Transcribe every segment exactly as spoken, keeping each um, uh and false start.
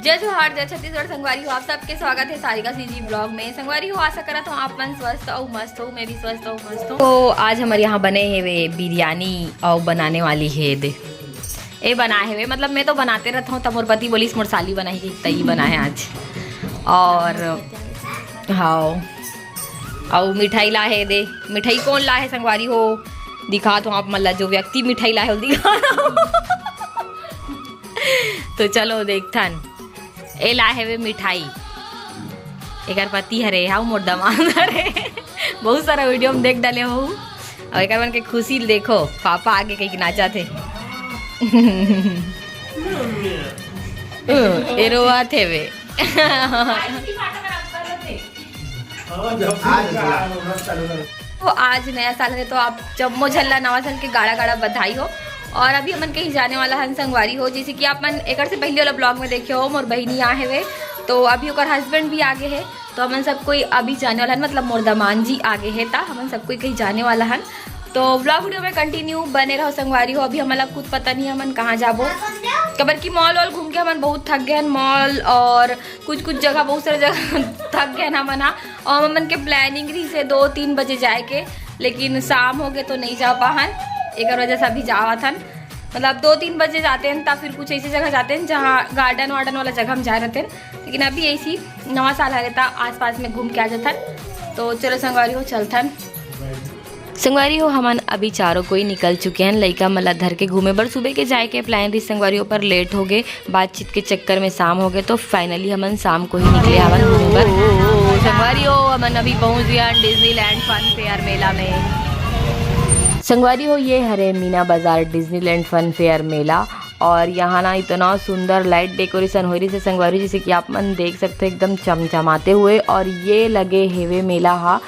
जय जोहार, जय छत्तीसगढ़। संगवारी हो, आप सबके स्वागत है सारिका सीजी ब्लॉग में। संगवारी हो, आशा करत हूँ आप मन स्वस्थ अउ मस्त हो, मैं भी स्वस्थ अउ मस्त हूँ। तो आज हमर यहाँ बने हेवे बिरयानी अउ बनाने वाली है दे, ए बनाए हेवे, मतलब मैं तो बनाते रहता हूँ, तब मोर पति बोलिस मोर साली बनाही, त ई बनाए आज। और हाँ, अउ मिठाई ला है दे। मिठाई कौन ला है संगवारी हो? दिखा तो आप मन ला, जो व्यक्ति मिठाई ला है वो दिखा। तो चलो देखथन, ए ला हेवे मिठाई, एकर पति हरे, हाउ मोर दमाद हरे। बहुत सारा वीडियो में देख डाले हो। और एकर मन के खुशी देखो, पापा आगे कहीं नाचत हे। ए रोवत हेवे। तो आज नया साल है, तो आप जम्मो झन ला नवा साल के गाड़ा गाड़ा बधाई हो। और अभी हमन कहीं जाने वाला हन संगवारी हो, जैसे कि आप मन एकर से पहले वाला ब्लॉग में देखे हो, मोर बहिनी आ हेवे, तो अभी ओकर हस्बैंड भी आगे है, तो हमन सब कोई अभी जाने वाला हन, मतलब मोर दमान जी आगे है, ता हमन सब कोई कहीं जाने वाला हन। तो ब्लॉग वीडियो में कंटिन्यू बने रहो संगवारी हो। अभी हमन ला खुद पता नहीं हमन कहाँ जाबो, कबर की मॉल वॉल घूम के हमन बहुत थक गए हन, मॉल और कुछ कुछ जगह, बहुत सारे जगह थक गए हन हमन हा। और हमन के प्लानिंग रही से दो तीन बजे जाए के, लेकिन शाम हो गए तो नहीं जा पाहन, एकर वजह से अभी जावत हन। मतलब दो तीन बजे जाते हैं, तब फिर कुछ ऐसी जगह जाते हैं जहाँ गार्डन वार्डन वाला जगह हम जाए रहते हैं, लेकिन अभी ऐसी नवा साल हरे ता आसपास में घूम के आ जाथन। तो चलो संगवारी हो, चलथन। संगवारी हो, हमन अभी चारों कोई निकल चुके हैं लइका मन ला धर के घूमे बर। सुबह के जाए के प्लान रही संगवारी हो, पर लेट हो गए, बातचीत के चक्कर में शाम हो गए, तो फाइनली हमन शाम को ही निकले हवन घूमे बर। संगवारी हो, हमन अभी पहुंच गए हैं डिज्नीलैंड फन फेयर मेला में। संगवारी हो, ये हरे मीना बाजार डिज्नीलैंड फन फेयर मेला, और यहाँ ना इतना सुंदर लाइट डेकोरेशन हो रही से संगवारी, जैसे कि आप मन देख सकते हो एकदम चमचमाते हुए। और ये लगे हेवे मेला हा, अ,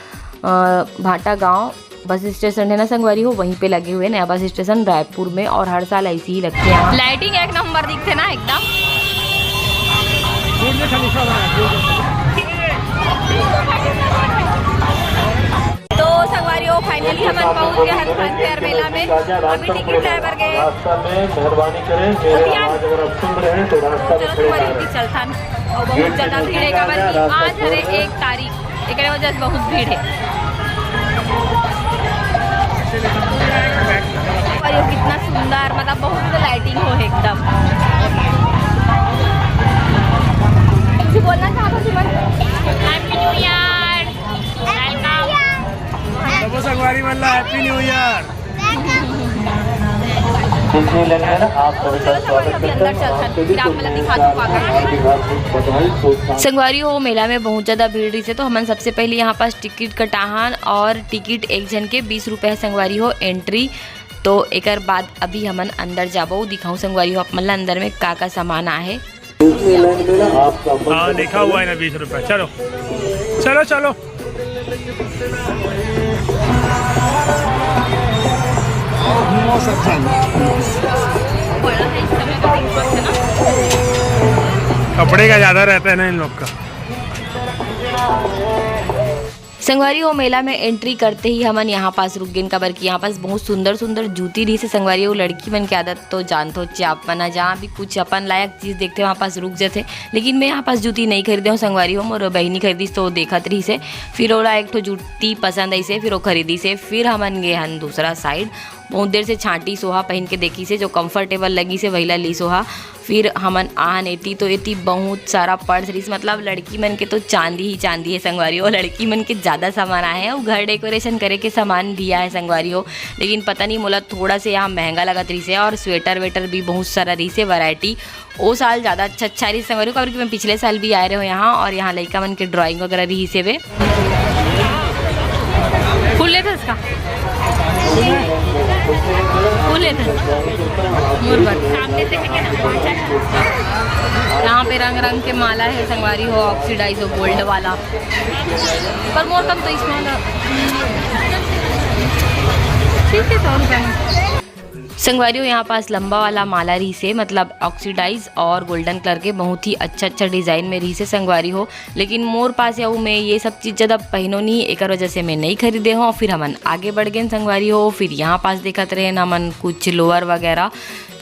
भाटा गांव बस स्टेशन है ना संगवारी हो, वहीं पे लगे हुए नया बस स्टेशन रायपुर में, और हर साल ऐसी ही लगते हैं यहाँ। लाइटिंग एक नंबर दिखते ना एकदम। तो संगवारी हो, फाइनली हमन पहुंच गए हन फन फेयर मेला में। अभी टिकट लेबर गए। रास्ता में मेहरबानी करें, मेरे आवाज अगर आप सुन रहे हैं तो रास्ता में चलो खड़े ना संगवारी, रहें। अभी चलथन। और बहुत ज्यादा भीड़ है, काबर कि आज हरे एक तारीख, एकरे वजह से बहुत भीड़ है। और ये कितना सुंदर, मतलब बहुत ज्यादा लाइटिंग हो है एकदम। कुछ बोलना चाहता हूँ सुमन? Happy New Year। Welcome। सबो संगवारी मन ला Happy New Year। डिज्नीलैंड में ना आप सभी का स्वागत करते हैं। फिर आप मतलब दिखा दो पागल। संगवारी हो, मेला में बहुत ज्यादा भीड़ रही से, तो हमन सबसे पहले यहाँ पास टिकट कटाहन, और टिकट एक जन के बीस रुपये है संगवारी हो एंट्री। तो एकर बाद अभी हमन अंदर जाबो, दिखाऊं संगवारी हो आप मन ला अंदर में का का सामान आहे। हाँ, लिखा हुआ है ना बीस रुपये। चलो, चलो, चलो। कपड़े का ज्यादा रहता है ना इन लोग का। संगवारी हो, मेला में एंट्री करते ही हमन यहाँ पास रुक गेन, काबर कि यहाँ पास बहुत सुंदर सुंदर जूती रही से। संगवारी हो, लड़की मन के आदत तो जानत हो, आप मन ह जहाँ भी कुछ अपन लायक चीज देखते, वहाँ पास रुक जाते। लेकिन मैं यहाँ पास जूती नहीं खरीदे हूँ संगवारी हो, मोर बहिनी खरीदिस तो देखत रही से। फिर ओला एक ठो जूती पसंद आई से, फिर वो खरीदी से। फिर हमन गे हन दूसरा साइड, बहुत देर से छांटी सोहा पहन के देखी से, जो कंफर्टेबल लगी से वहीला ली सोहा। फिर हमन आन एती, तो एती बहुत सारा पर्स रहिस, मतलब लड़की मन के तो चांदी ही चांदी है संगवारी हो, लड़की मन के ज्यादा सामान आए हैं। वो घर डेकोरेशन करे के सामान भी आए संगवारी हो, लेकिन पता नहीं मोला थोड़ा से यहाँ महंगा लगत रहिस है। और स्वेटर वेटर भी बहुत सारा रहिस है वैरायटी। ओ साल ज्यादा अच्छा अच्छा रहिस संगवारी हो, काबर कि मैं पिछले साल भी आए रहे हो यहाँ, और यहाँ लइका मन के ड्राइंग वगैरह रहिस है वे। फूल लेते इसका? फूल लेते? मोर बर। सामने से लेके ना, अच्छा। यहाँ पे रंग रंग के माला है संगवारी हो, ऑक्सीडाइज हो, गोल्ड वाला। पर मोर कम तो इसमें वाला। ठीक है, सौ रुपये में। संगवारी हो, यहाँ पास लंबा वाला माला रहिसे, मतलब ऑक्सीडाइज और गोल्डन कलर के, बहुत ही अच्छा अच्छा डिजाइन में रहिसे संगवारी हो। लेकिन मोर पास या मैं ये सब चीज ज्यादा पहनो नहीं, एकर वजह से मैं नहीं खरीदे हूँ। फिर हमन आगे बढ़ गए संगवारी हो। फिर यहाँ पास देखत रहे हमन कुछ लोअर वगैरह,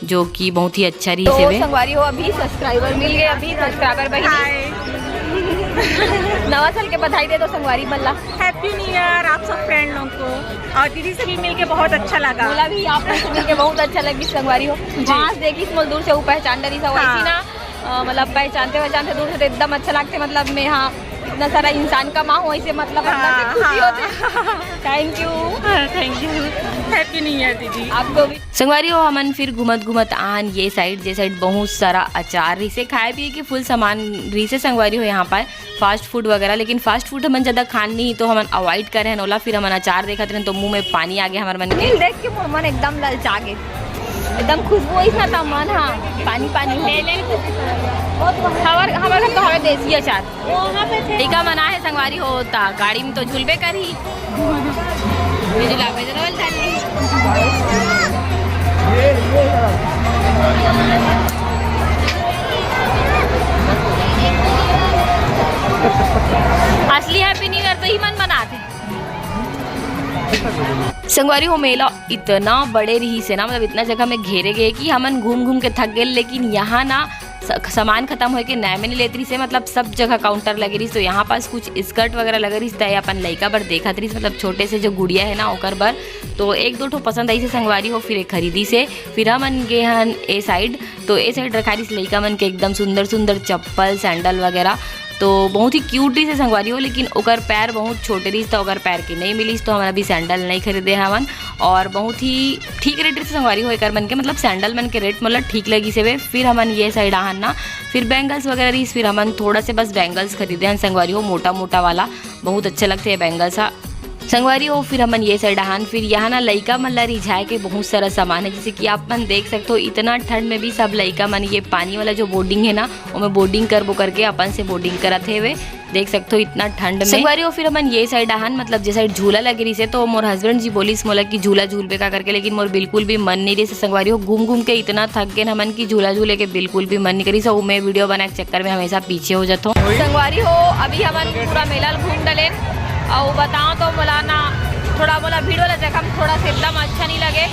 जो कि बहुत ही अच्छा रहिसे तो वे। संगवारी हो, अभी सब्सक्राइबर मिल गए, अभी सब्सक्राइबर बहिनी। नवा साल के बधाई दे दो संगवारी मन ला। हैप्पी न्यू ईयर आप सब फ्रेंड लोगों को, और दीदी से भी मिलके बहुत अच्छा लगा। मोला भी आप लोग से मिलके बहुत अच्छा लगी संगवारी हो। जी। वहाँ से देखी मोला दूर से, वो पहचान डरिस, वैसी हाँ। ना, अ, मतलब पहचानते पहचानते दूर से तो एकदम अच्छा लगते, मतलब मैं, हाँ, इतना सारा इंसान का माँ हो, ऐसे मतलब अंदर से खुशी होते। Thank you. Thank you. Happy new year दीदी। आपको भी। संगवारी हो, हमन फिर घूमत घूमत आन ये साइड, जे साइड बहुत सारा अचार रहिसे, खाए पिए के फुल सामान रहिसे संगवारी हो यहाँ पर, फास्ट फूड वगैरह। लेकिन फास्ट फूड हमन ज्यादा खान नहीं, तो हमन अवॉइड करे हन ओला। फिर हमन अचार देखत रहन, तो मुंह में पानी आ गया हमर मन के। रील देख के मोर मन एकदम ललचा गे, एकदम खुशबू होइस ना, त मन, हाँ, पानी पानी हो गे। हमर, हमर घर तो हवे देसी अचार। वहाँ पे थे। टीका मना है संगवारी हो, ता गाड़ी में तो झूलबे करही। बिजुला बजरवल धरली। असली हैप्पी न्यू ईयर तो ही मन मनाथे। संगवारी हो, मेला इतना बड़े रहिसे ना, मतलब इतना जगह में घेरे गए कि हमन घूम घूम के थक गए। लेकिन यहाँ ना स-, सामान खत्म होए के नाम नहीं लेत रहिसे, मतलब सब जगह काउंटर लगे रहिस। तो यहाँ पास कुछ स्कर्ट वगैरह लगे रहिस, त अपन लइका बर देखत रहिस, मतलब छोटे से जो गुड़िया है ना ओकर बर। तो एक दो ठो पसंद आइसे संगवारी हो, फिर एक खरीदिसे। फिर हमन गे हन ए साइड, तो ए साइड रखा रहिस लइका मन के एकदम सुंदर सुंदर चप्पल, सैंडल वगैरह। तो बहुत ही क्यूट रहिसे संगवारी हो, लेकिन ओकर पैर बहुत छोटे रहिस, त ओकर पैर के नहीं मिलिस, तो हमन अभी सैंडल नहीं खरीदे हवन। और बहुत ही ठीक रेट रहिसे संगवारी हो एकर मन के, मतलब सैंडल मन के रेट मोला ठीक लगिस हवे। फिर हमन ये साइड आहन ना, फिर बैंगल्स वगैरह रहिस, फिर हमन थोड़ा से बस बैंगल्स खरीदे हन संगवारी हो, मोटा मोटा वाला, बहुत अच्छा लगथे ये बैंगल्स हा। संगवारी हो, फिर हमन ये साइड आहन, फिर यहाँ ना लइका मन ला रिझाए के बहुत सारा सामान है, जैसे कि आप मन देख सकते हो, इतना ठंड में भी सब लइका मन ये पानी वाला जो बोटिंग है ना, ओमे बोटिंग करबो करके अपन से बोटिंग करत हेवे। देख सकते हो इतना ठंड में। संगवारी हो, फिर हमन ये साइड आहन, मतलब जे साइड झूला लगे रहिसे, तो मोर हस्बैंड जी बोलिस मोला कि झूला झूलबे का करके, लेकिन मोर बिल्कुल भी मन नहीं रहिसे संगवारी हो। घूम घूम के इतना थक गए हमन कि झूला झूले के बिल्कुल भी मन नहीं करिस। वो मैं वीडियो बनाए के चक्कर में हमेशा पीछे हो जाता हूँ। संगवारी हो, अभी हमन पूरा मेला ल घूम डलेन, और बताओ तो मोला ना थोड़ा, मोला भीड़ वाला जगह में थोड़ा से एकदम अच्छा नहीं लगे।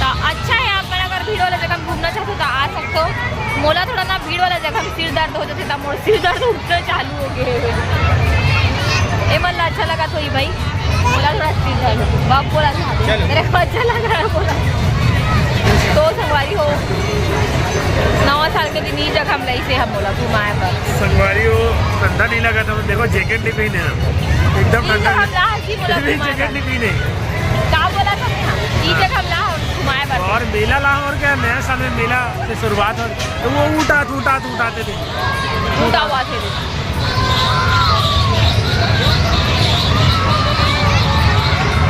तो अच्छा है, आप मन अगर भीड़ वाला जगह में घूमना चाहते हो तो आ सकते हो। मोला थोड़ा ना भीड़ वाला जगह में सिर दर्द हो जाथे, त मोर सिर दर्द उठना चालू हो गए हे। ए मन ला अच्छा लगा तो ही भाई, मोला थोड़ा सिर दर्द, बाप बोला था, चलो। मेरे को अच्छा लग रहा है बोला। तो संगवारी हो, नवा साल के दिन ई जगह हम लइसे हम मोला घुमाए बर। संगवारी हो, ठंडा नहीं लगा था, देखो जैकेट नहीं पहने हैं, एकदम ये ठंडा जगह हम ला, जी बोला फिर भी घुमाए जैकेट बर। नहीं पहने। का बोला था मैं? ई हाँ। जगह हम ला घुमाए बर। और मेला ला, और क्या, नया साल में मेला से शुरुआत हो, तो वो उठा, उठा, उठाते थे। टूटा हुआ थे।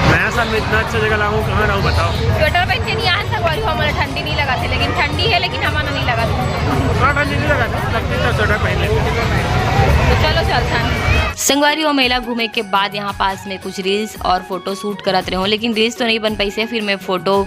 नया साल में इतना अच्छा जगह लाऊं, कहाँ लाऊं बताओ? स्वेटर पहन के नहीं आन संगवारी हो, हमारा ठंडी नहीं लगा थे, लेकिन ठंडी है, लेकिन हमारा नहीं लगा था। हाँ, ठंडी नहीं लगा था, लगती तो स्वेटर पहन लेते। तो चलो चलता है। संगवारी हो, मेला घूमे के बाद यहाँ पास में कुछ रील्स और फोटो शूट करत रहे हो, लेकिन रील्स तो नहीं बन पाई से, फिर मैं फोटो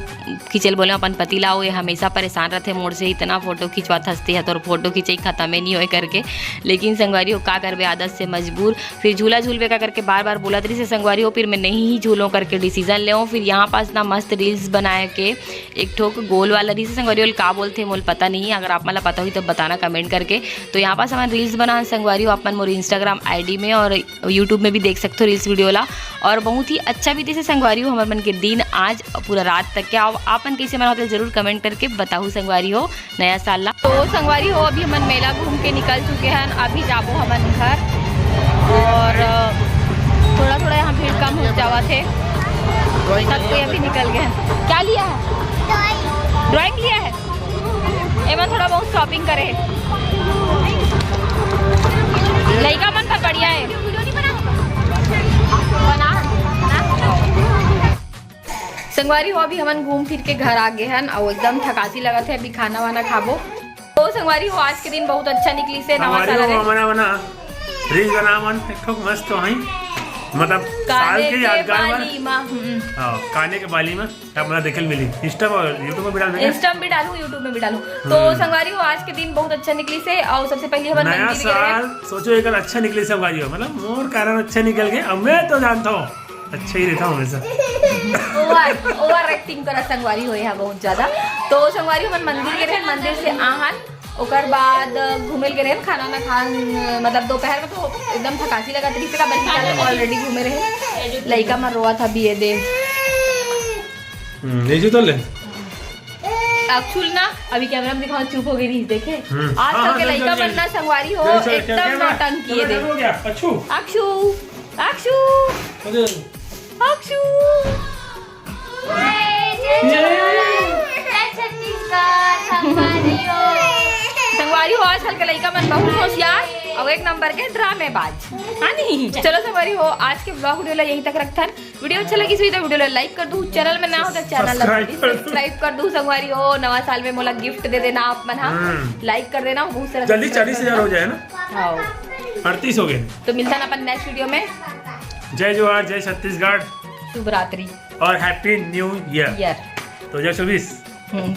खींचे ल बोले अपन पति ला, वो ये हमेशा परेशान रहते मोर से, इतना फोटो खिंचवात हंसते है, तोर फोटो खींचे ही खत्म ही नहीं होए करके। लेकिन संगवारी हो, का करबे, आदत से मजबूर। फिर झूला झूलबे का करके बार बार बोलत रहिसे संगवारी हो, फिर मैं नहीं ही झूलों करके डिसीजन ले। फिर यहाँ पास ना मस्त रील्स बनाए के एक ठोक गोल वाला रहिसे संगवारी हो, का बोलते मोल पता नहीं, अगर आप मन ला पता हुई तो बताना कमेंट करके। तो यहाँ पास हमन रील्स बनान संगवारी हो, आप मन मोर इंस्टाग्राम आईडी में और यूट्यूब में भी देख सकते हो रील्स वीडियो ला। और बहुत ही अच्छा बीतिस हे संगवारी हो हमर मन के दिन आज पूरा रात तक के। आप मन कैसे मनावत जरूर कमेंट करके बताहू संगवारी हो नया साल ला। तो संगवारी हो, अभी हमन मेला घूम के निकल चुके हैं, अभी जाबो हमन घर। और अ, थोड़ा थोड़ा यहाँ भीड़ कम हो जावा थे, सब कोई अभी निकल गए हैं। क्या लिया है? ड्राइंग लिया है। एमन थोड़ा बहुत शॉपिंग करे हे। लइका मन पर बढ़िया है। बना, बना। संगवारी हो, अभी हमन घूम फिर के घर आ गए हन और एकदम थकासी लगत है। अभी खाना वाना खाबो। तो संगवारी हो, आज के दिन बहुत अच्छा निकली से। नवा संगवारी साल हो, हरे। हमन, हमन रील्स बना मन एक ठोक मस्त तो हई। मतलब साल के यादगार मा। हाँ, काने के बाली मा। आप मन देखे ल मिली, Insta पर, YouTube में भी डाल देंगे। Insta में भी डालूँ, YouTube में भी डालूँ। तो संगवारी हो, आज के दिन बहुत अच्छा निकलिस हे और सबसे पहले हमन नया साल सोचो एक अच्छा निकलिस हे संगवारी हो, मतलब मोर कारण अच्छा निकल गए। अब मैं तो जानता हूँ, अच्छा ही रहता हूँ हमेशा। Over, over acting करा संगवारी हो यहाँ बहुत ज्यादा। तो संगवारी हो, हमन मंदिर गे रहेन, मंदिर से आहन, ओकर बाद घूमे ल गे रहेन, खाना ना खान, मतलब दोपहर में तो एकदम थकासी लगत रहिस, का बल्कि काल already घूमे रहेन। लइका मन रोवत हे, ये दे। हम्म, ये जो तो ले। Actually ना, अभी camera में दिखाओ, चुप हो गई रही, देखे? हम्म। आजकल के लइका मन ना संगवारी हो, एकदम नौटंकी हे दे। हो गया, अच्छू। अक्षु, अक्षु, अक्षु। संगवारी हो, आजकल के लइका मन बहुत होशियार और एक नंबर के ड्रामेबाज, हाँ नहीं? चलो संगवारी हो, आज के vlog video ला यहीं तक रखथन। Video अच्छा लगिस होही तो video ला like कर दू, channel में ना हो तो channel ला subscribe कर दू। Subscribe कर दू संगवारी हो। नवा साल में मोला gift दे देना आप मन, हाँ। हम्म। Like कर देना, बहुत सारा जल्दी subscribe चालीस हजार हो जाए ना। हाँ। अड़तीस हो गए। तो मिलथन अपन next video में। जय जोहार, जय छत्तीसगढ़। शुभ रात्रि। और Happy New Year। Year। दो हज़ार चौबीस। हम्म।